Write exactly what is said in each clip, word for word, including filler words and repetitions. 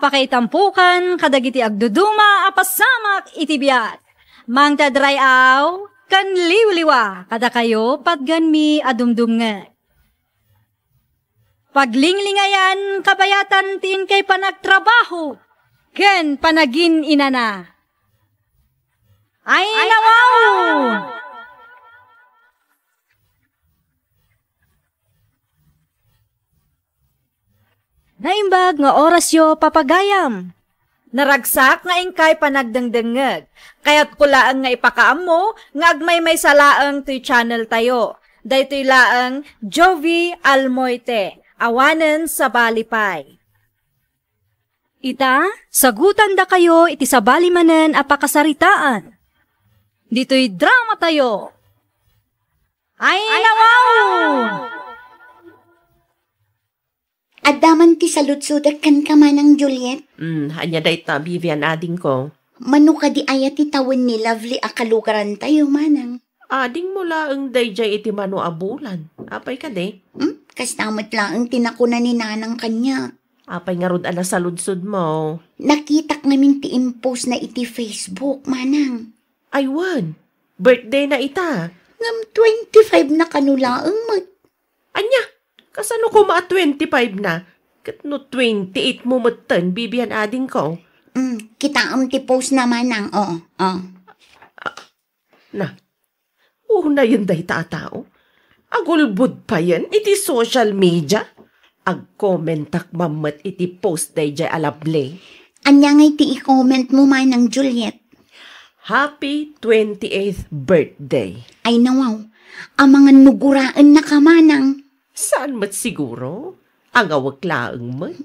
Pakaitampokan kadagiti agduduma a pasamak iti biag. Mangted ray-aw ken liwliwa kadakayo patganmi a dumdumngeg. Paglinglingayan kabayatan ti inkay panagtrabaho ken panagin-inana. Ay, nawaw! Naimbag nga orasyo, papagayam. Naragsak nga inkay panagdengdengngeg. Kayatko laeng nga ipakaammo nga agmaymaysa laeng toy channel tayo. Daytoy laeng Jovi Almoite, awanen sabali pay. Ita, sagutandakayo iti sabali manen a pakasaritaan. Ditoy drama tayo. Ay, nawaw! Adda man ti saludsodek kenka, Manang Juliet. Hmm, ania dayta, Vivian, adingko? Mano kadi aya ti tawen ni Lovely a kalugarantayo, Manang? Adingmo laeng daydiay iti mano a bulan. Apay kadi? Hmm? Kasta met laeng ti nakuna ni Nanang kaniak. Apay ngarud a nasaludsodmo? Nakitak ngamin ti impost na iti Facebook, Manang. Ay, wen. Birthday na ita. Ngem twenty-five na kano laeng met. Ania? Kasano koma a twenty-five na? Ket no twenty-eight mo metten, Vivian, adingko. Mm, kitaem ti post na, Manang. Oo, oo. Na, unayen dayta a tao. Agulbod payen iti social media. Agkomentak mammet iti post daydiay a Lovely. Ania ngay ti i-comment mo, Manang Juliet? Happy twenty-eighth birthday. Ay, nawaw. Amangan no guraennaka, Manang. Saan met siguro? Angawek laeng met.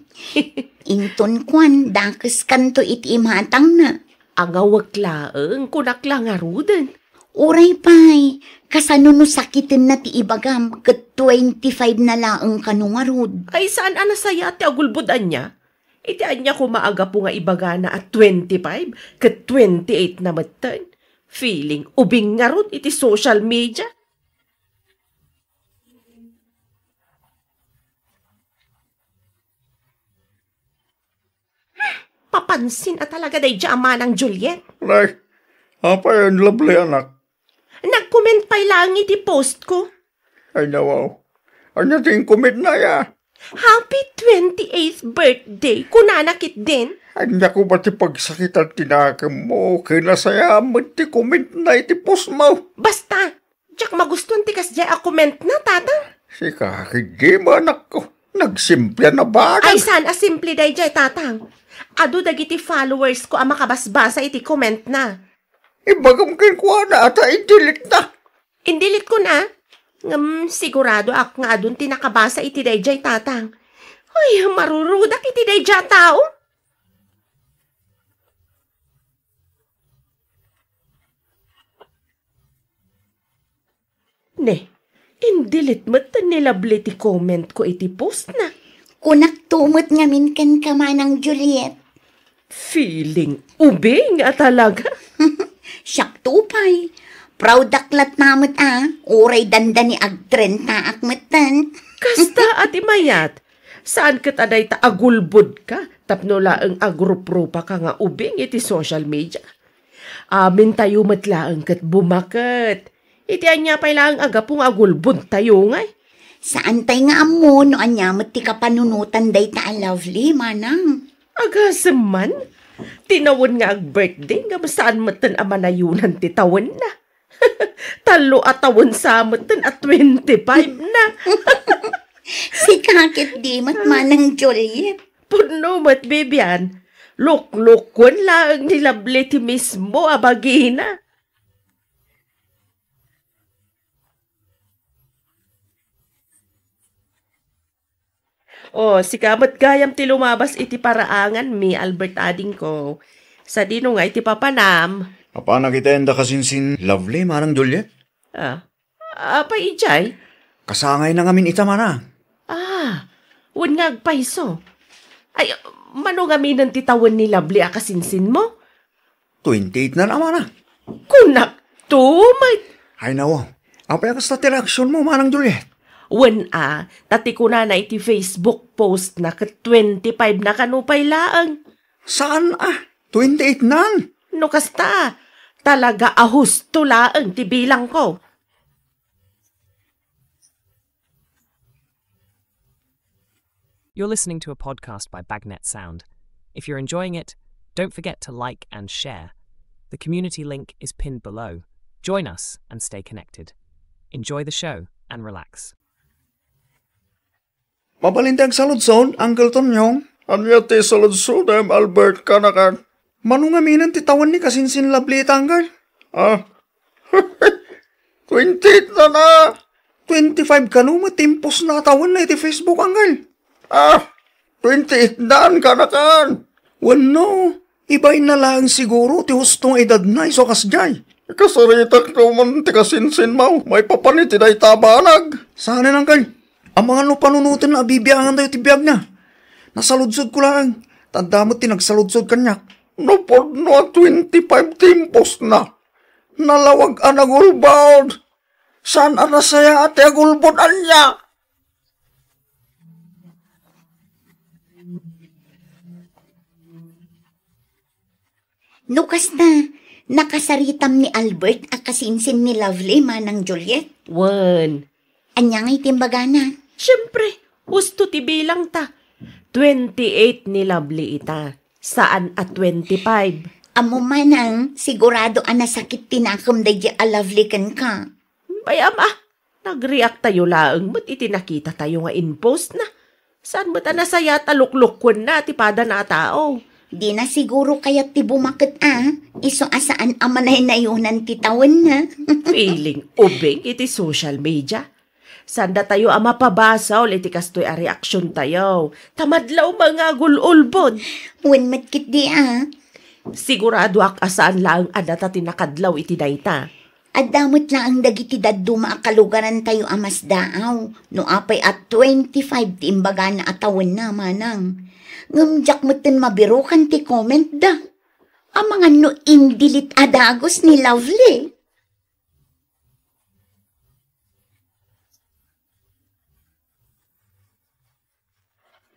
Inton kuan, dakeskanto iti imatangna. Angawek laeng, kunak la ngaruden. Uray pay, kasano no sakitenna ti ibagam ket twenty-five na laeng kano ngarud? Ay, saan a nasayaat ti agulbod ania? Iti ania koma a gapu nga ibagana a twenty-five ket twenty-eight na metten? Feeling ubing ngarud iti social media. Papansin a talaga daydiay a Manang Juliet. Nay, apay a Lovely, anak? Nag-comment pay laeng iti post ko. Ay, nawaw. Ania ti in-comment na ya? Happy twenty-eighth birthday, kunana ketdin. Ania koma ti pagsakitan ti nakemmo, ken nasayaat met ti comment na iti post mo. Basta, diak magustuan ti kasdiay a comment na, Tatang. Sika ketdi, manakko. Nagsimple a banag. Ay, saan a simple daydiay, Tatang. Adu dagiti followers ko a makabasbasa iti comment na. Ibagam kenkuana ta i-delete na. In-delete ko na. Ngem siguradoak nga adun ti nakabasa iti daydiay, Tatang. Ay, marurudak iti daydiay a tao. Ne, in-delete met ni Lovely ti comment ko iti post na. Kunakto met ngamin kenka, Manang Juliet. Feeling ubing a talaga. Siakto pay. Proudak latta met a, uray dandani agtrentaak metten. Kasta a ti mayat. Saan ket a dayta agulbodka tapno laeng agruprupa ka nga ubing iti social media? Amintayo met laeng ket bumaket. Iti ania pay laeng a gapu nga agulbodtayo ngay? Saantay nga ammo no ania met ti kapanunotan dayta a Lovely, Manang. Agasem man, ti nawen nga ag-birthday ngem saan metten a manayonan ti tawenna. Tallo a tawen sa metten a twenty-five na. Sika ketdi met, Manang Juliet. Pudno met, Vivian. Luklukuen laeng ni Lovely ti mismo a bagina. O, sika met gayam ti lumabas iti paraanganmi, Albert adingko. Sadino nga iti papanam? Apanak iti enda kasinsin Lovely, Manang Juliet? Ah, apay idiay? Kasangayna ngamin ita, Manang. Ah, wen nga agpayso. Ay, mano ngaminen ti tawen ni Lovely a kasinsinmo? Twenty-eight na naman, ah. Kunak to, met. Ay, nawa. Apay a kasta ti reaksionmo, Manang Juliet? Wen a, ta ti kunana iti Facebook post na ket twenty-five na kano pay laeng. Saan a? Twenty-eight nan? No kasta, talaga a husto laeng ti bilangko. You're listening to a podcast by Bagnet Sound. If you're enjoying it, don't forget to like and share. The community link is pinned below. Join us and stay connected. Enjoy the show and relax. Mabalin ti agsaludsod, Uncle Tonyo? Ania ti saludsodem, Albert, kanakan? Mano ngamin ti tawen ni kasinsin Lovely ita, Uncle? Ah. Twenty-eight na na. Twenty-five kano met ti impostna a tawenna iti Facebook, Uncle? Ah, twenty-eight nan, kanakan. Wenno, ibainna laeng siguro ti husto nga edadna isu a kasdiay. Ikasaritak no man ti kasinsinmo, maipapan iti dayta a banag. Saanen, Uncle. Amangan no panunotenna a bibiangantayo ti biagna. Nasaludsodko laeng, ta adda met ti nagsaludsod kaniak. No pudno a twenty-five ti impostna, nalawag a nagulbod. Saan a nasayaat ti agulbod, ania? No kasta, nakasaritam ni Albert a kasinsin ni Lovely, Manang Juliet? Wen. Ania ngay ti imbagana? Siempre, husto ti bilangta. Twenty-eight ni Lovely ita, saan a twenty-five. Ammo, Manang, sigurado a nasakit ti nakem daydi a Lovely kenka. Bay, ama, nagreact tayo laeng met iti nakita tayo nga in-post na. Saan met a nasayaat a luklukwenna ti padana a tao? Dina siguro kayat ti bumaket a, isu a saan a manaynayonan ti tawenna. Feeling ubing iti social media. Saan datayo a mapabasol iti kastoy a reaksyon tayo. Ta madlaw nga agul-ulbod. Wen met ketdi a. Siguradoak a saan laeng a data ti nakadlaw iti dayta. Adda met laeng dagiti dadduma a kalugarantayo a masdaaw no apay a twenty-five ti imbagana a tawenna, Manang. Ngem diak metten mabirukan ti comment da. Amangan no in-delete a dagus ni Lovely.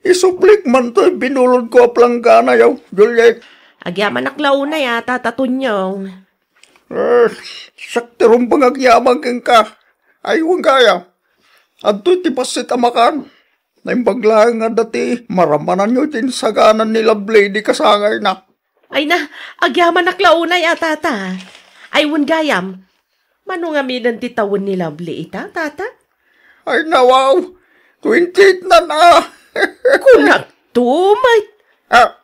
Isublik man toy binulodko a planggana, yaw, Juliet. Agyamanak la unay a, Tata Tonyo. Eh, siak ti rumbeng agyaman kenka. Ay, wen gayam. Adtoy ti bassit a makan. Naimbag laeng nga adda ti maramananyo iti insaganan ni Lovely idi kasangayna. Ay na, agyamanak la unay a, Tata. Ay, wen gayam. Mano ngaminen ti tawen ni Lovely ita, Tata? Ay, nawaw. Twenty-eight nan a. Kunak to, may. Ah,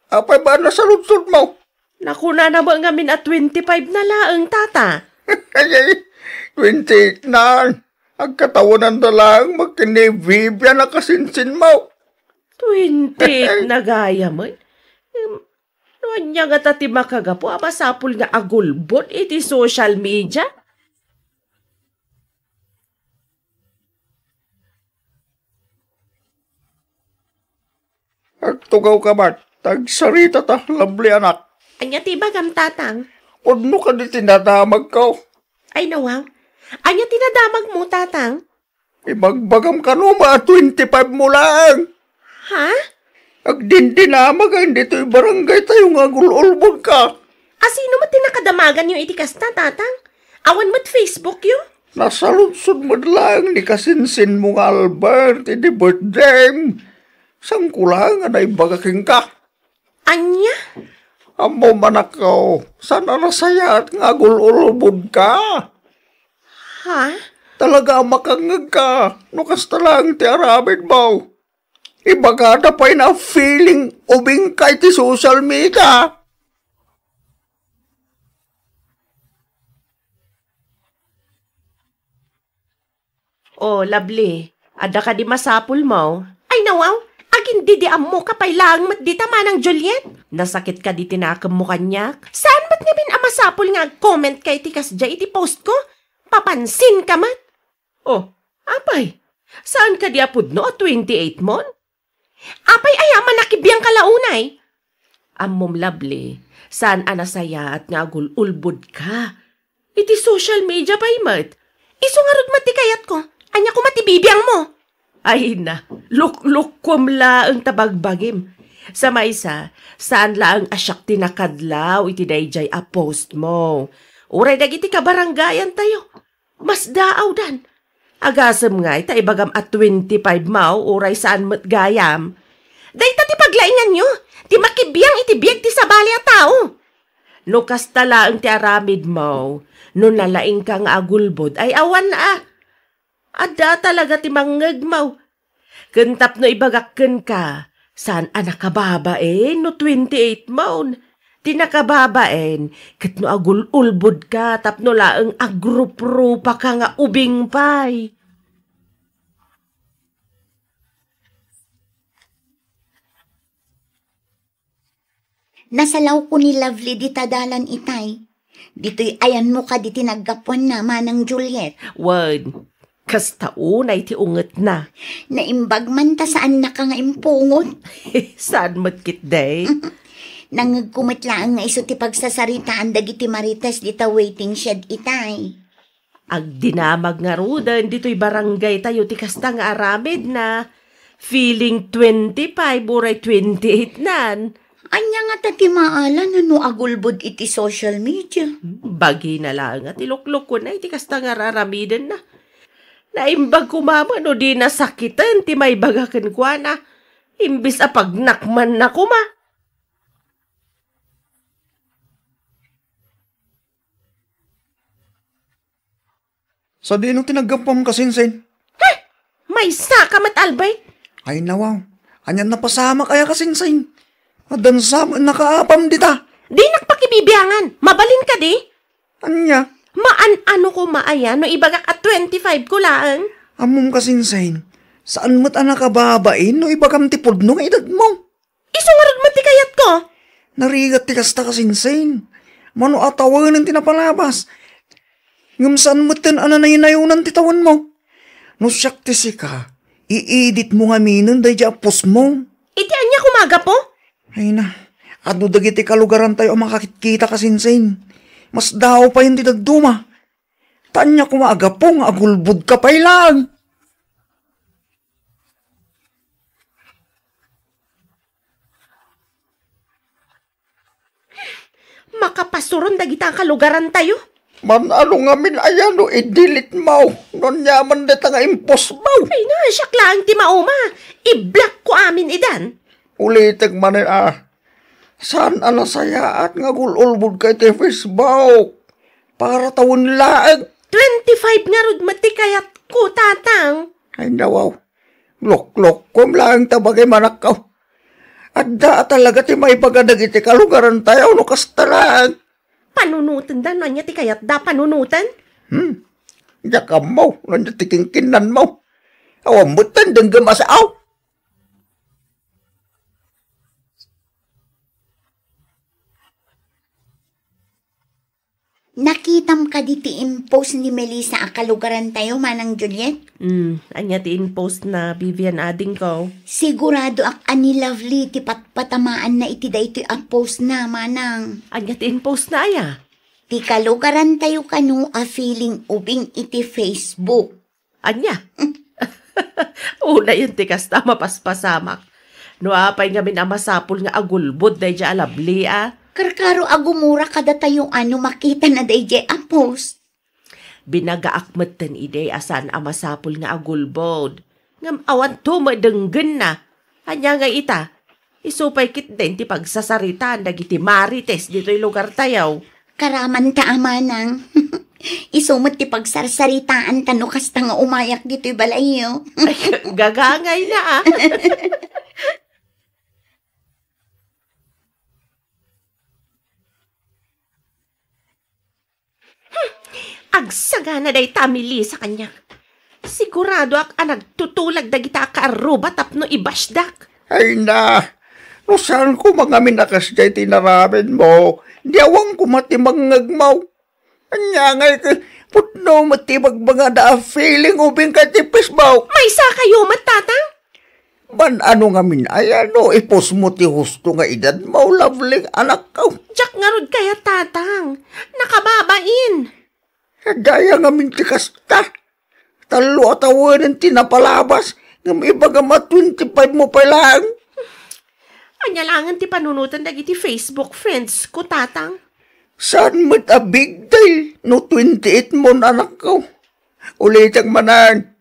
apay ba nasaludsodmo? Nakunana met ngamin a twenty-five na laeng, Tata. Ay, ay, twenty-eight nan. Agkatawenanda laeng met ken ni Vivian a kasinsinmo. Twenty-eight na gayam, ay. Em, no ania ngata ti makagapu a masapul nga agulbod iti social media? Agtugawka met, ta agsaritata, Lovely anak. Ania ti ibagam, Tatang? Pudno kadi ti nadamagko? Ay, nawaw. Ania ti nadamagmo, Tatang? Ibagbagam kano met a twenty-five mo laeng. Ha? Agdindinamag a ditoy barangay tayo nga agul-ulbodka. A sino met ti nakadamaganyo iti kasta, Tatang? Awan met Facebook yo? Nasaludsod met laeng ni kasinsinmo nga Albert iti birthdayem. Saanko laeng a naibaga kenka. Ania? Ammom, anakko, saan a nasayaat nga agul-ulbodka. Ha? Talaga a makangngegka no kasta laeng ti aramidmo. Ibagada pay na feeling ubingka iti social media. O, Lovely, adda kadi masapulmo? Ay, nawaw, agindidi ammoka pay laeng met dita, Manang Juliet. Nasakit kadi ti nakemmo kaniak? Saan met ngamin a masapul nga ag-comment ka iti kasdiay iti post ko? Papansinka met. O, apay, saan kadi a pudno a twenty-eight mon? Apay aya a manakibiangka la unay? Ammom, Lovely, saan a nasayaat nga agul-ulbodka. Iti social media pay met. Isu ngarud met ti kayatko. Ania koma ti bibiangmo? Ay na, luklukkom laeng ta bagbagim. Sa maysa, saan laeng a siak ti nakadlaw iti daydiay a post mo. Uray dagiti kabarangayan tayo. Masdaawdan. Agasem ngay ta ibagam a twenty-five mo, uray saan met gayam. Dayta ti paglainganyo, ti makibiang iti biag ti sabali a tao. No kasta laeng ti aramid mo, no nalaingka nga agulbod, ay awan a. Adda talaga ti mangngegmo. Ken tapno ibagak kenka, saan a nakababain no twenty-eight mon. Ti nakababain, ket no agul-ulbodka tapno laeng agruprupaka nga ubing pay. Nasalawko ni Lovely dita dalan itay. Ditoy ayanmo kadi ti naggapuanna, Manang Juliet. Wen, kasta unay ti ungetna. Naimbag man ta saannaka nga impungot. Saan met ketdi? Nangngegko met laeng nga isu ti pagsasaritaan dagiti marites dita waiting shed itay. Agdinamag ngaruden ditoy barangay tayo ti kasta nga aramidna. Feeling twenty-five uray twenty-eight nan. Ania ngata ti maala no agulbod iti social media? Bagina laeng a ti luklukkuna iti kasta nga raramidenna. Naimbag koma met no di nasakiten ti maibaga kenkuana. Imbes a pagnakmanna koma. Sadino ti naggapuam, kasinsin? Heh! Maysaka met, Albert! Ay, nawaw. Anian napasamak aya, kasinsin? Addan sa met nakaapam dita. Dinak pakibibiangan. Mabalin kadi? Ania? Maan-ano koma aya no ibagak a twenty-five ko laeng? Ammom, kasinsin, saan met a nakababain no ibagam ti pudno nga edadmo. Isu ngarud met ti kayatko. Narigat ti kasta, kasinsin. Mano a tawenen ti napalabas. Ngem saan metten a nanaynayonan ti tawenmo. No siak ti sika, i-editmo ngaminen daydiay a postmo. Iti ania koma a gapu? Ay na, adu dagiti kalugarantayo a makakitkita, kasinsin. Masdaaw payen ti dadduma. Ta ania koma a gapu nga agulbodka pay laeng? Makapasuron dagita a kalugarantayo. Maan-ano ngamin aya no i-delete mo, no ania man dayta nga impost mo? Ay na, siak laeng ti mauma. I-block ko amin idan. Ulitek manen a. Saan a nasayaat nga agul-ulbodka iti Facebook? Para tawen laeng. Twenty-five ngarud met ti kayatko, Tatang. Ay, nawaw. Luklukkom laeng ta bagim, anakko. Adda a talaga ti maibaga dagiti kalugarantayo no kasta laeng. Panunotenda no ania ti kayatda panunoten? Hmm. Diak ammo no ania ti kinkinnanmo. Awan metten denggem a sao. Nakitam kadi ti impost ni Melissa a kalugarantayo, Manang Juliet? Hmm, ania ti impost na, Vivian, adingko? Siguradoak a ni Lovely ti patpatamaanna iti daytoy a post na, Manang. Ania ti impost na aya? Ti kalugarantayo kano a feeling ubing iti Facebook. Ania? Unayen ti kasta, mapaspasamak. No apay ngamin a masapul nga agulbod daydiay a Lovely a? Karkaro a gumura kadatayo a no makitana daydiay a post. Binagaak metten idi a saan a masapul nga agulbod. Ngem awanto met denggenna. Ania nga ita? Isu pay ketdin ti pagsasaritaan dagiti marites ditoy lugartayo. Karamanta a, Manang. Isu met ti pagsarsaritaanta no kasta nga umayak ditoy balayyo. Gagangayna a. Hmm, agsagana dayta a Melissa kaniak. Siguradoak a nagtutulag dagita a kaarruba tapno i-bashdak. Ay na, no saan koma ngamin a kasdiay ti inaramidmo, di awan koma ti mangngegmo. Ania ngay ket pudno met ti bagbagada a feeling ubing ka iti Facebook? Maysakayo met, Tatang? Maan-ano ngamin aya no i-post mo ti husto nga edadmo, Lovely, anakko? Diak ngarud kayat, Tatang. Nakababain. Daya ngamin ti kasta. Tallo a tawenen ti napalabas, ngem ibagam a twenty-five mo pay laeng. Ania laengen ti panunoten dagiti Facebook friends ko, Tatang? Saan met a big deal no twenty-eight mon, anakko. Ulitek manen,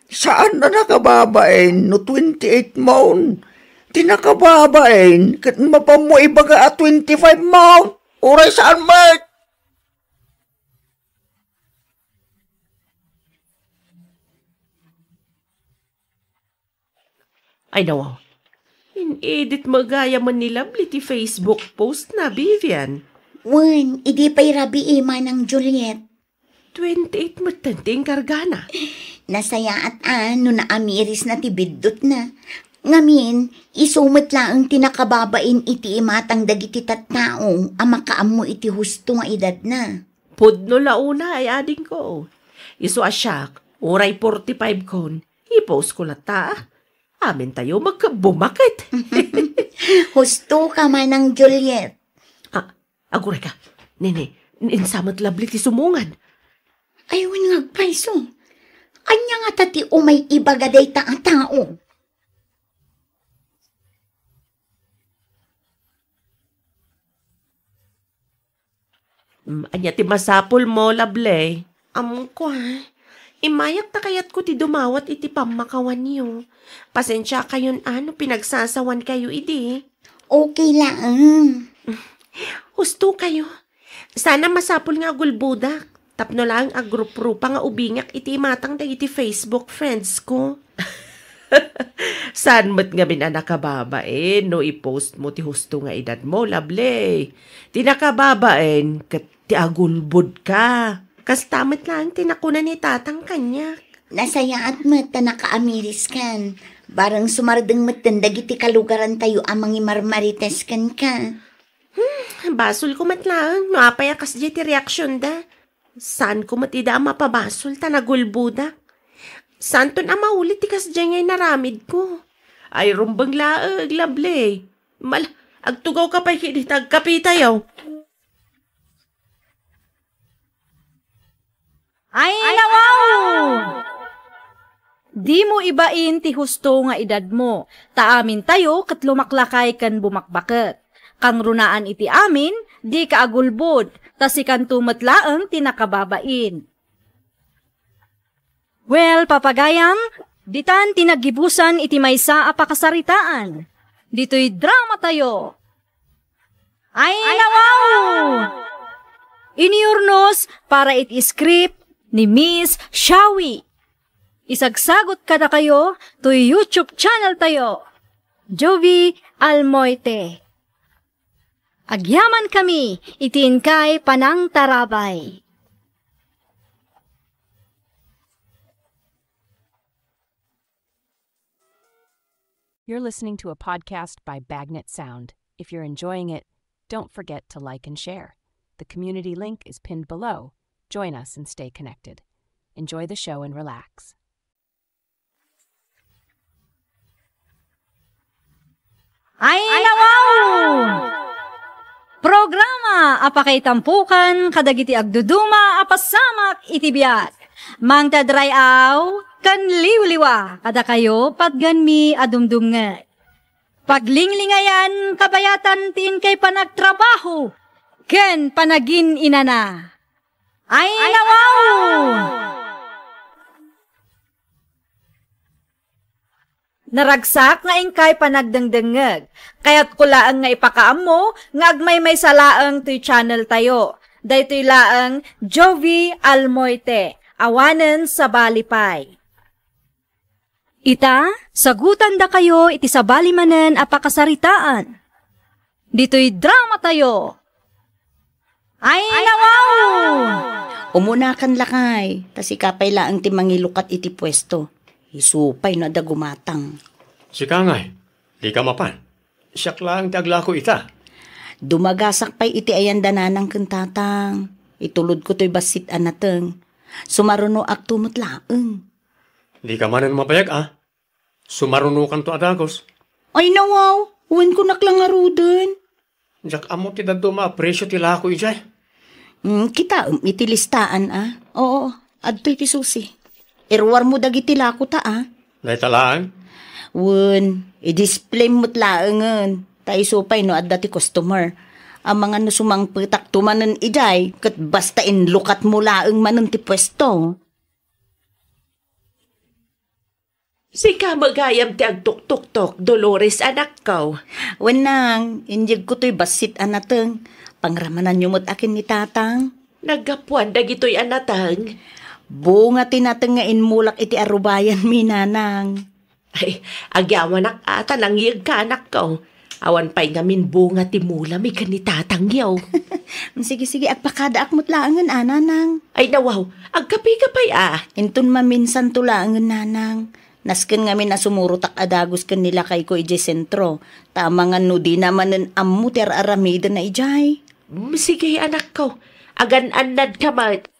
saan a nakababain no twenty-eight mon. Ti nakababain ket mapammo ibaga a twenty-five mon. Uray saan met. Ay, nawaw. In-edit mo gayamen ni Lovely ti Facebook post na, Vivian. Wen, idi pay rabii, Manang Juliet. Twenty-eight metten ti inkargana. Nasayaat a no naamiris na ti biddutna. Ngamin, isu met laeng ti nakababain iti imatang dagiti tattao a makaammo iti husto nga edadna. Pudno la unay, adingko. Isu a siak, uray forty-five kon, i-post ko latta. Amintayo met bumaket. Husto ka, Manang Juliet. Ah, aguray ka. Nene, insamet Lovely ti sumungan. Ay, wen nga agpayso. Ania ngata ti umay ibaga dayta a tao? Mm, ania ti masapul mo, Lovely? Amko, ah. Imayak ta kayatko ti dumawat iti pammakawanyo. Pasensiakayon a no pinagsasawankayo idi. Okay laeng. Husto kayo. Sana masapul nga agulbodak. Tapno laeng agruprupa nga ubingak iti imatang dagiti Facebook friends ko. Saan met ngamin a nakababain no i-post mo ti husto nga edad mo, Lovely? Ti nakababain ket ti agulbod ka. Kasta met laeng ti nakuna ni Tatang kaniak. Nasayaat met ta nakaamiris kan. Bareng sumardeng metten dagiti kalugarantayo a mangimarmarites kenka. Hmm, basol ko met laeng no apay a kasdiay ti reaksionda. Saan ko met ida a mapabasol ta nagulboda. Saanton a maulit ti kasdiay nga inaramidko. Ay, rumbeng laeng, Lovely. Mal, agtugaw ka pay ket ita agkapitayo. Ay, nawaw! Dimo ibain ti husto nga edadmo, ta amintayo ket lumaklakay ken bumakbaket. Kangrunaan iti amin, dika agulbod, ta sikanto met laeng ti nakababain. Well, papagayam, ditan ti naggibusan iti maysa a pakasaritaan. Ditoy dramatayo. Ay, nawaw! Inurnos para iti script ni Miss Shawi. Isagsagot kadakayo toy YouTube channel tayo, Jovi Almoite. Agyaman kami iti inkay panangtarabay. You're listening to a podcast by Bagnet Sound. If you're enjoying it, don't forget to like and share. The community link is pinned below. Join us and stay connected. Enjoy the show and relax. Ay, nawaw! Programa a pakaitampukan kadagiti agduduma a pasamak iti biag. Mangted ray-aw ken liwliwa kadakayo patgenmi a dumdumngeg. Paglinglingayan kabayatan ti inkay panagtrabaho ken panagin-inana. Ay, nawaw! Naragsak nga inkay panagdengdengngeg. Kayatko laeng nga ipakaammo nga agmaymaysa laeng toy channel tayo. Daytoy laeng Jovi Almoite, awanen sabali pay. Ita, sagutandakayo iti sabali manen a pakasaritaan. Ditoy dramatayo. Ay, nawaw! Umunakan lakay, ta sika pay laeng ti mangilukat iti puesto. Isu pay no adda gumatang. Sika ngay, dika mapan. Siak laeng ti aglako ita. Dumagasak pay iti ayan da nanang ken tatang. Itulodko toy bassit a nateng. Sumarunoakto met laeng. Dika manen mabayag a. Sumarunokanto a dagus. Ay, nawaw, wen kunak la ngaruden. Diak ammo ti dadduma a presio ti lako idiay. Mm, kitaem iti listaan a. Oo, adtoy ti susi. Iruarmo dagiti lakuta, a. Dayta laeng? Wen, i-display met laengen. Ta isu pay no adda ti customer. Amangan no sumangpetakto manen idiay, ket basta inlukatmo laeng manen ti puesto. Sika met gayam ti agtuktuktok, Dolores, anakko. Wen nang, inyegko toy bassit a nateng. Pangramananyo met a ken ni Tatang. Naggapuan dagitoy a nateng? Bunga ti nateng nga inmulak iti arubayanmi, Nanang. Ay, agyawanak a ta nangyegka, anakko. Awan pay ngamin bunga ti mulami ken ni Tatangyo. Sige, sige, agpakadaak met laengen a, Nanang. Ay, nawaw, agkapika pay a. Inton maminsanto laengen, Nanang. Nasken ngamin a sumurotak a dagus ken ni lakayko idiay sentro. Ta amangan no dina manen ammo ti ar-aramidenna idiay. Mm, sige, anakko. Agan-annadka met.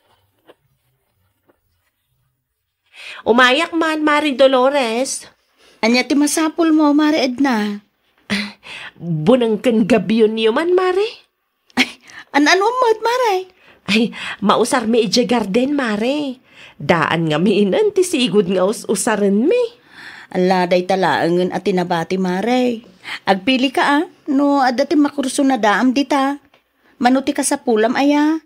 Umayak man, Mare Dolores. Ania ti masapulmo, Mare Edna? Buneng ken gabionyo man, Mare? Ay, an-ano met, Mare? Ay, mausarmi idiay garden, Mare. Daan ngaminen ti sigud nga us-usarenmi. Ala, dayta laengen a ti nabati, Mare. Agpilika, a, no adda ti makurso na daam dita. Mano ti kasapulam aya?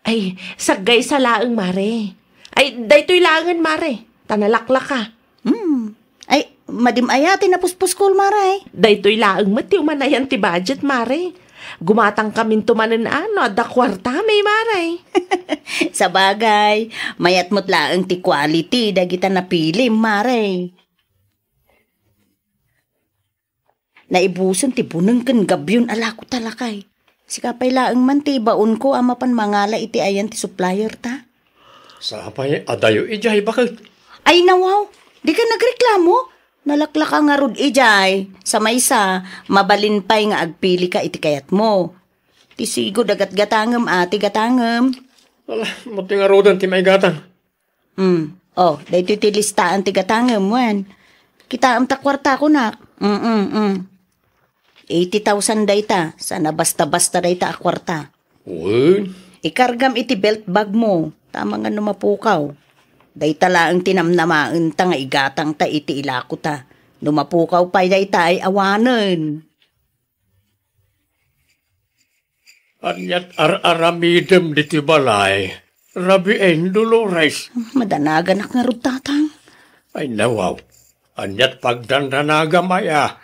Ay, saggaysa laeng, Mare. Ay, daytoy laengen, Mare. Ta nalaklaka. Hmm. Ay, madim aya ti napuspuskol, Mare. Daytoy laeng met ti umanayan ti budget, Mare. Gumatangkaminto manen a no adda kuartami, Mare. Sabagay, mayat met laeng ti quality dagita napilim, Mare. Naibusen ti buneng ken gabion a lakuta, lakay. Sika pay laeng man ti ibaonko a mapan mangala iti ayan ti supplier ta. Sapay adayo idiay baket. Ay, nawaw, dika nagreklamo. Nalaklaka ngarud idiay. Sa maysa, mabalin pay nga agpilika iti kayatmo. Ti sigud a gatgatangem a ti gatangem. Ala, mati ngaruden ti maigatang. Hmm. Oh, daytoy ti listaan ti gatangem, wen. Kitaem ta kuarta kunak. Mm, mm, mm. Eighty thousand dayta, sana basta-basta dayta a kuarta. Wen? Ikargam iti belt bagmo, ta amangan no mapukaw. Dayta laeng ti namnamaenta nga igatangta iti ilakuta. No mapukaw pay dayta ay awanen. Ania't ar-aramidem ditoy balay, Rabiin, Dolores? Madanaganak ngarud, Tatang. Ay, nawaw. Ania't pagdandanagam aya?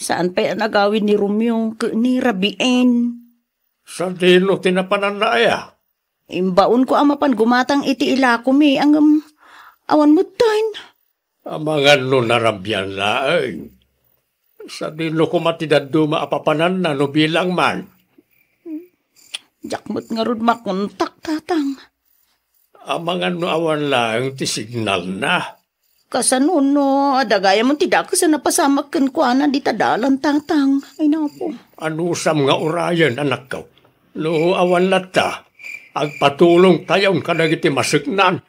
Saan pay a nagawid ni Romeo ken ni Rabiin? Sadino ti napananna aya? Imbaonko a mapan gumatang iti ilakomi, ngem awan metten. Amangan no narabian laeng. Sadino koma ti dadduma a papananna no bilang man? Diak met ngarud makontak, Tatang. Amangan no awan laeng ti signalna? Kasano no adda gayam ti dakes a napasamak kenkuana dita dalan, Tatang? Ay, napo. Anusam nga urayen, anakko? No awan latta, agpatulongtayon kadagiti maseknan.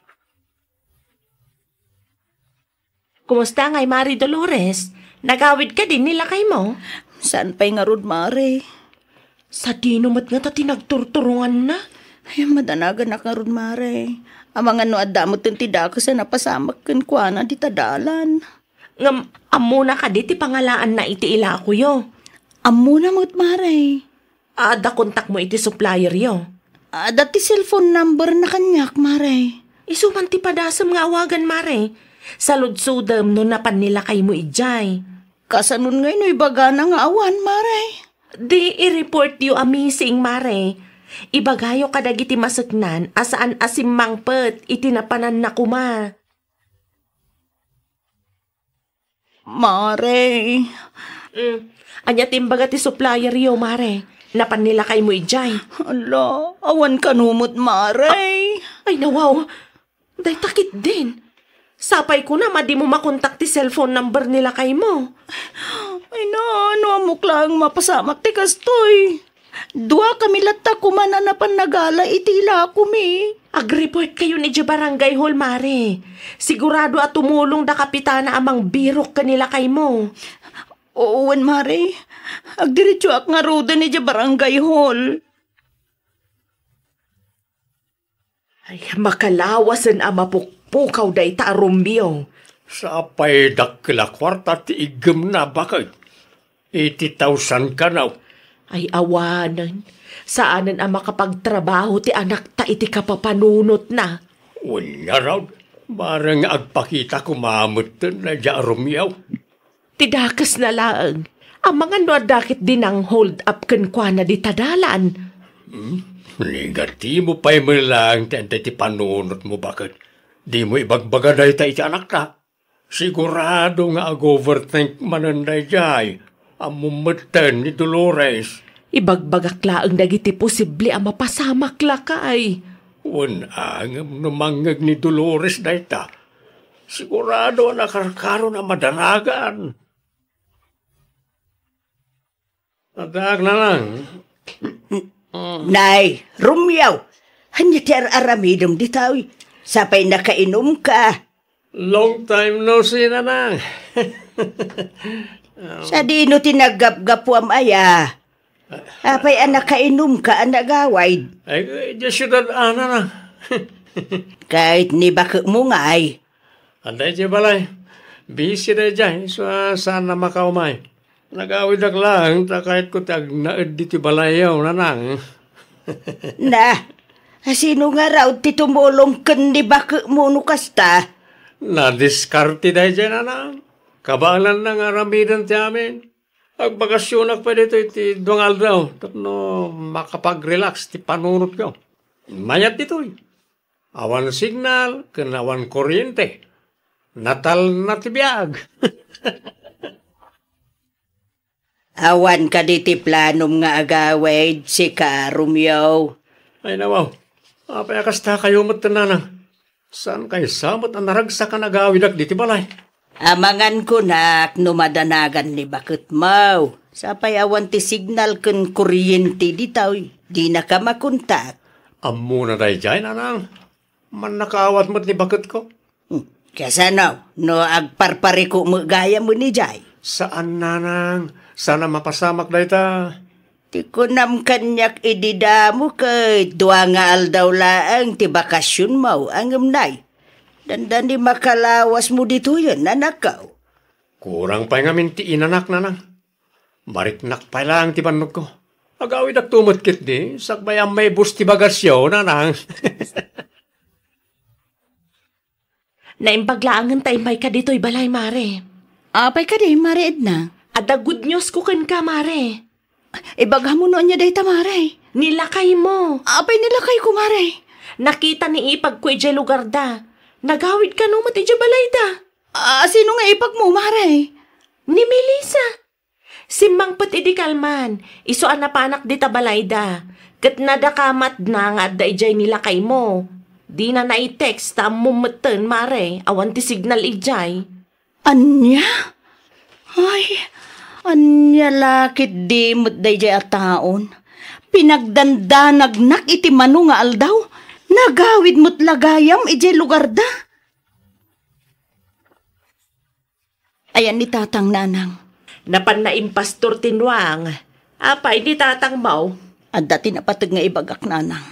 Kumusta ngay, Mare Dolores? Nagawid kadi ni lakaymo? Saan pay ngarud, Mare? Sadino met ngata ti nagturturonganna? Ay, madanaganak ngarud, Mare. Amangan no adda metten ti dakes a napasamak kenkuana dita dalan. Ngem ammona kadi ti pangalaanna iti ilakoyo? Ammona met, Mare. Adda kontakmo iti supplieryo? Adda ti cellphone number na kaniak, Mare. Isu man ti padasem nga awagan, Mare. Saludsodem no napan ni lakaymo idiay. Kasanon ngay no ibagana nga awan, Mare? Di i-reportyo a missing, Mare. Ibagayo kadagiti maseknan a saan a simmangpet iti napananna koma. Mare. Mm. Ania ti imbaga ti supplieryo, Mare? Napan ni lakaymo idiay? Ala, awan kano met, Mare. Ay, nawaw. Dayta ketdin. Sapay kuna, madimo makontak ti cellphone number ni lakaymo. Ay na, no ammok laeng mapasamak ti kastoy. Dua kami latta koma a napan nagala iti ilakomi. Agreport kayon idiay barangay hall, Mare. Sigurado a tumulong da kapitana a mangbirok ken ni lakaymo. Oo, wen, Mare. Agdiretsoak ngaruden idiay barangay hall. Ay, makalawasen a mapuk-, Pukaw dayta a Romeo. Sapay dakkel a kuarta ti iggemna, baket. Eighty thousand kano. Ay, awanen. Saanen a makapagtrabaho ti anakta iti kapapanunotna. Wen ngarud, bareng nga agpakita koma metten daydiay a Romeo. Ti dakesna laeng, amangan no adda ket di nang-hold up kenkuana dita dalan. Hmm? Negatibo pay met laeng ti adda iti panunotmo, baket. Dimo ibagbaga dayta iti anakta. Sigurado nga ag-overthink manen daydiay. Ammom metten ni Dolores. Ibagbagak laeng dagiti posible a mapasamak, lakay. Wen, ngem no mangngeg ni Dolores dayta, sigurado a nakarkaron a madanagan. Addaak, nanang. Nay, Romeo, ania ti ar-aramidem ditoy? Sapay nakainumka. Long time no see, nanang. Sadino ti naggapgapuam aya? Apay a nakainumka a nagawid? Ay, idiay siudad a, nanang. Ket ni baketmo ngay? Adda idiay balay. Busy daydiay, isu a saan a makaumay. Nagawidak laeng ta kayatko ti agnaed ditoy balayyo, nanang. Na, sino ngarud ti tumulong ken ni baketmo no kasta? Nadiskarte daydiay, nanang. Kabaelanna nga aramiden ti amin. Agbakasionak pay ditoy ti dua nga aldaw tapno makapag-relax ti panunotko. Mayat ditoy. Awan signal ken awan kuryente. Natalna ti biag. Awan kadi ti planom nga agawid, sika, Romeo? Ay, nawaw. Apay a kasta kayo met, nanang? Saan kaysa met a naragsak a nagawidak diti balay? Amangan kunak no madanagan ni baketmo. Sapay awan ti signal ken kuryente ditoy, dinaka makontak. Ammona daydiay, nanang. Mannakaawat met ni baketko. Hmm, kasano no agparpariko met gayam idiay? Saan, nanang. Saan a mapasamak dayta. Ti kunam kaniak idi damo ket dua nga aldaw laeng ti bakasionmo, ngem nay, dandani makalawasmo ditoyen, anakko. Kurang pay ngamin ti inanak, nanang. Mariknak pay laeng ti bannogko. Agawidakto met ketdi, sakbay a maibus ti bagasyo, nanang. Naimbag laengen ta immayka ditoy balay, Mare. Apay kadi, Mare Edna? Adda good news ko kenka, Mare. Ibagam no ania dayta, Mare? Ni lakaymo. Apay ni lakayko, Mare? Nakita ni ipagko idiay lugarda. Nagawid kano met idiay balayda. Ah, sino nga ipagmo, Mare? Ni Melissa. Simmangpet idi kalman, isu a napanak dita balayda, ket nadakamatna nga adda idiay ni lakaymo. Dina nai-text ta ammom metten, Mare, awan ti signal idiay. Ania? Ay, ania la ketdi met daydiay a taon? Pinagdandanagnak iti mano nga aldaw, nagawid met la gayam idiay lugarda. Ayan ni tatang, nanang. Napanna impastor ti nuang. Apay ni tatangmo? Adda ti napateg nga ibagak, nanang.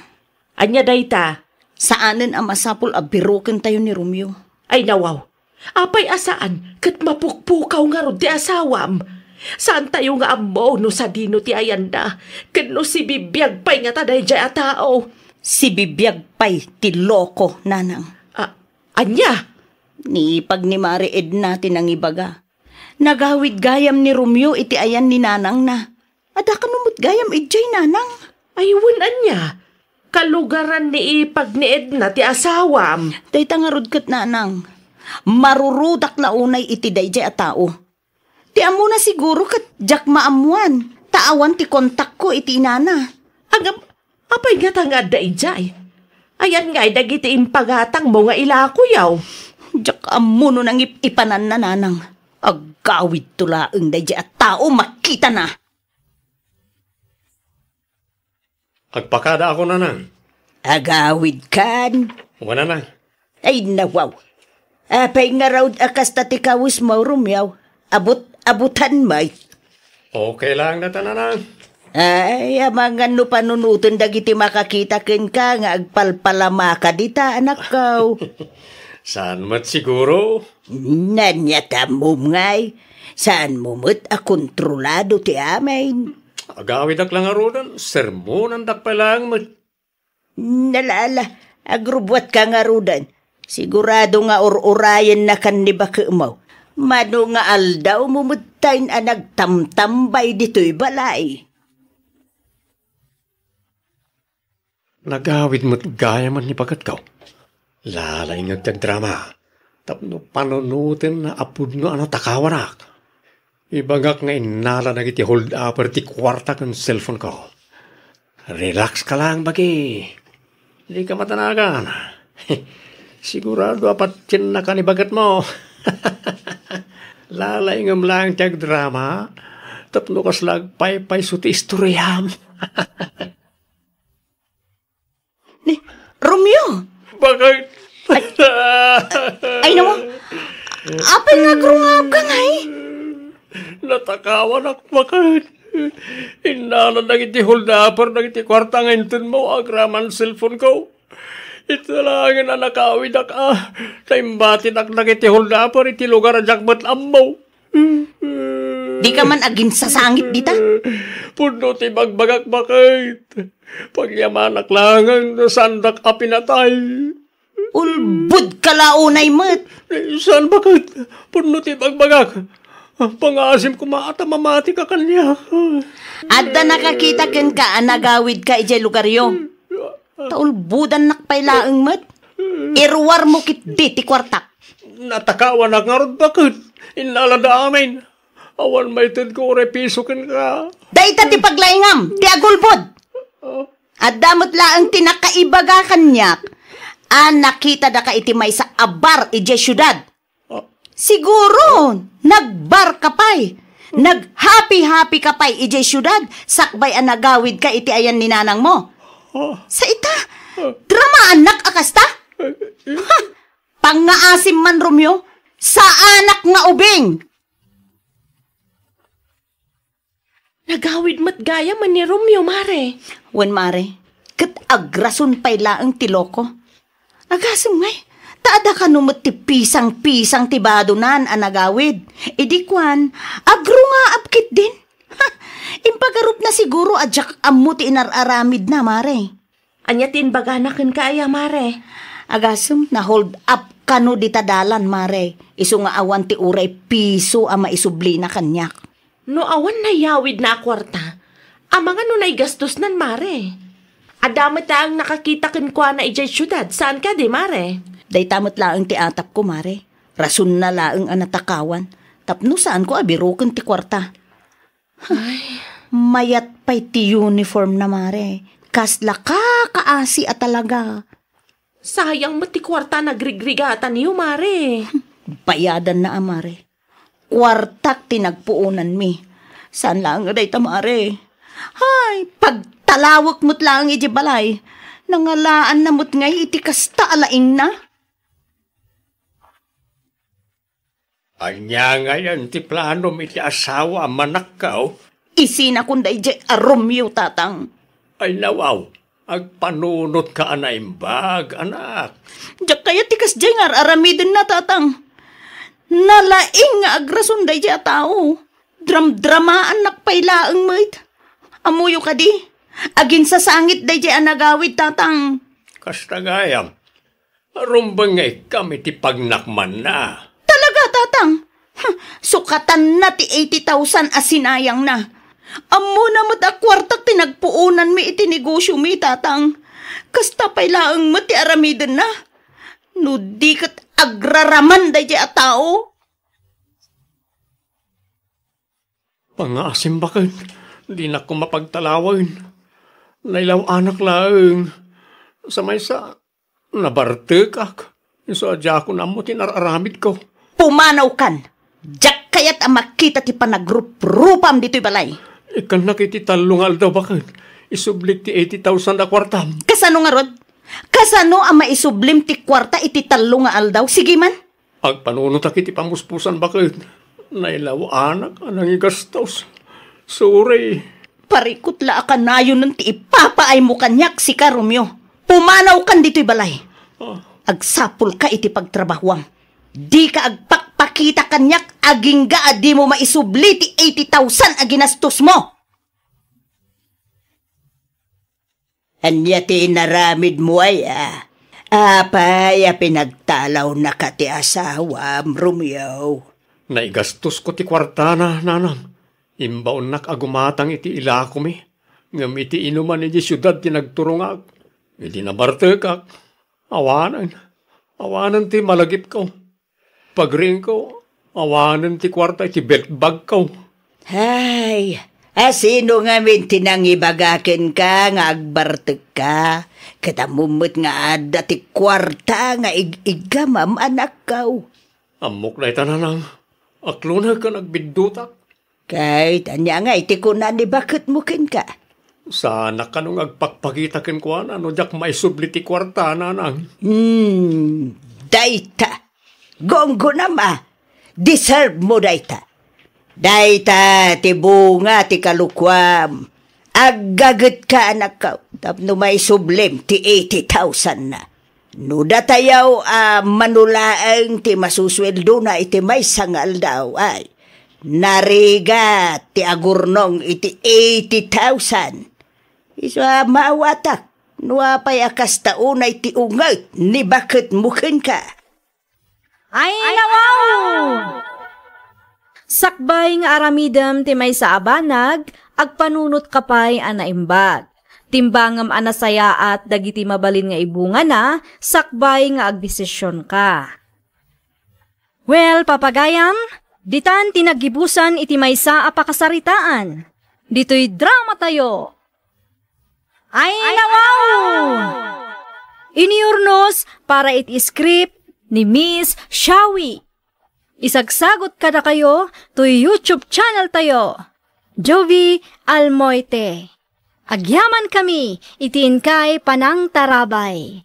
Ania dayta? Saanen a masapul a birukentayo ni Romeo. Ay, nawaw. Apay a saan, ket mapukpukaw ngarud ti asawam. Saantayo nga ammo no sadino ti ayanna, ken no sibibiag pay ngata daydiay a tao. Sibibiag pay ti loko, nanang. A-, ania? Ni ipag ni Mare Edna ti nangibaga. Nagawid gayam ni Romeo iti ayan ni nanangna. Adda kano met gayam idiay, nanang? Ay, wen, ania? Kalugaran ni ipag ni Edna ti asawam. Dayta ngarud ket, nanang. Marurudak la unay iti daydiay a tao. Ti ammona siguro ket diak maammoan, ta awan ti kontakko iti inana. Agam-, apay ngata nga adda idiay? Ayan ngay dagiti impagatangmo nga ilakoyaw. Diak ammo no nangip-ipananna, nanang. Aggawidto laeng daydiay a tao makitana. Agpakada ako, nanang. Agawidkan? Wen, nanang. Ay, nawaw. Apay ngarud a kasta ti kawesmo, Romeo? Abut-abutan met. Okay lang dayta, nanang. Ay, amangan no panunoten dagiti makakita kenka nga agpalpalamaka dita, anakko. Saan met siguro? Ania ti ammom ngay, saanmo met a kontrolado ti amin. Agawidak la ngaruden, sermonandak pay laeng met. Nalala, agrubbuatka ngaruden. Sigurado nga ur-urayennakan ni baketmo. Mano nga aldawmo metten a nagtamtambay ditoy balay. Nagawid met gayam ni baketko. Lalaingek ti agdrama tapno panunotenna a pudno a natakawanak. Ibagak nga innala dagiti hold-upper ti kuarta ken cellphone ko. Relax ka lang, bagi. Di ka matanagan. Sigurado a patiennaka ni baketmo. Lalaingem lang ti agdrama tapno kasla agpaypayso ti istoriam. Ni, Romeo! Bakit? Ay, ay, nawa. Apay nga agrungaabka ngay? Natakawanak, bakit? Innala dagiti hold-upper dagiti kuarta nga intenmo agraman cellphone ko. Ita laengen a nakawidak a, ta imbatidak dagiti hold-upper iti lugar a diak met ammo. Di ka man aginsasangit dita? Pudno ti bagbagak, bakit? Pagyamanak laengen no saandak a pinatay. Ulbod ka la unay met. Saan, bakit? Pudno ti bagbagak. Pangaasim koma ta mamati ka kaniak. Adda nakakita kenka a nagawidka idiay lugaryo. Ta ulbodannak pay laeng met. Iruarmo ketdi ti kuartak. Natakawanak ngarud, bakit? Innalada amin. Awan maitedko uray piso kenka. Dayta ti paglaingam, ti agulbod. Adda met laeng ti nakaibaga kaniak a nakitada ka iti maysa a bar idiay siudad. Ah. Siguro, nagbar ka pay. Naghapi-hapi ka pay idiay siudad, sakbay a nagawid ka iti ayan ni nanang mo. Ah. Sa ita, dramaannak a kasta? Ha! Pangngaasim man, Romeo, saanak nga ubing! Nagawid met gayam ni Romeo, mare. Wen, mare, ket agrason pay laeng ti loko. Agasem ngay, ta adda kano met ti pisang-pisang ti badonan a nagawid. Idi kuan, agrungaab ketdin. Ha, impagarupna siguro a diak ammo ti inar-aramidna, mare. Ania ti imbagana kenka aya, mare? Agasem, na-hold up kano dita dalan, mare. Isu nga awan ti uray piso a maisublina kaniak. No awan nayawidna a kuarta, amangan no naigastosnan, mare? Adda met laeng nakakita kenkuana idiay siudad, saan kadi, mare? Dayta met laeng ti atapko, mare. Rasonna laeng a natakawan, tapno saanko a biroken ti kuarta. Ay. Mayat pay ti uniform na, mare. Kasla kakaasi a talaga. Sayang met ti kuarta a nagrigrigatanyo, mare. Bayadanna a, mare. Kuartak ti nagpuonanmi. Saan laeng a dayta, mare. Hay, pagtalawek met laeng idiay balay. Nangalaanna met ngay iti kasta a laingna. Ania ngayen ti planom iti asawa a manakkaw? Isinakon daydiay a Romeo, tatang. Ay, nawaw, agpanunotka a naimbag, anak. Diak kayat ti kasdiay nga ar-aramidenna, tatang. Nalaing nga agrason daydiay a tao. Dramdramaannak pay laeng met. Ammoyo kadi, aginsasangit daydiay a nagawid, tatang. Kasta gayam. Rumbeng nga ikkam iti pagnakmanna. Talaga, tatang? Huh, sukatanna ti eighty thousand a sinayangna. Ammona met a kuartak ti nagpuonanmi iti negosiomi, tatang. Kasta pay laeng met ti aramidenna. No di ket agraraman daydiay a tao. Pangngaasim baket, dinak koma pagtalawen. Nailaw-anak laeng. Sa maysa, nabartekak. Isu a diakon ammo ti inar-aramidko. Pumanawkan! Diak kayat a makita ti panagruprupam ditoy balay. Ikkannak iti tallo nga aldaw baket. Isublik ti eighty thousand a kuartam. Kasano ngarud? Kasano a maisublim ti kuarta iti tallo nga aldaw? Sige man. Agpanunotak iti pamuspusan baket. Nailaw-anak a nangigastos. Sorry. Parikut la a kanayonen ti ipapaaymo kaniak, sika, Romeo. Pumanawkan ditoy balay. Ah, Agsapulka iti pagtrabahuam. Dika agpakpakita kaniak agingga a dimo maisubli ti eighty thousand a ginastosmo. Ania ti inaramidmo aya? Apay a pinagtalawnaka ti asawam, Romeo? Naigastosko ti kuartana, nanang. Imbaonnak a gumatang iti ilakomi. Ngem iti inuman idiay siudad ti nagturongak. Idi nabartekak, awanen, awanen ti malagipko. Pagriingko, awanen ti kuarta iti beltbagko. Ay, asino ngamin ti nangibaga kenka nga agbartekka? Ket ammom met nga adda ti kuarta nga ig-iggamam, anakko. Ammok dayta, nanang. Akloneg ken agbiddutak. Ket ania ngay ti kuna ni baketmo kenka? Saanak kano nga agpakpakita kenkuana no diak maisubli ti kuarta, nanang. Hmm, dayta. Gunggonam a. Deserve mo dayta. Dayta ti bunga ti kalokuam. Aggagetka, anakko, tapno maisublim ti eighty thousand na. No datayaw a mano laeng ti masusueldona iti maysa nga aldaw, ay, narigat ti agurnong iti eighty thousand. Isu a maawatak, no apay a kasta unay ti unget ni baketmo kenka. Ay, nawaw! Sakbay nga aramidem ti maysa a banag, agpanunotka pay a naimbag. Timbangem a nasayaat dagiti mabalin nga ibungana, sakbay nga agdesisionka. Well, papagayam, ditan ti naggibusan iti maysa a pakasaritaan. Ditoy drama tayo. Ay, nawaw! Iniyurnos para iti script ni Miss Shawi. Isagsagot kadakayo toy YouTube channel tayo, Jovi Almoite. Agyaman kami iti inkay panangtarabay.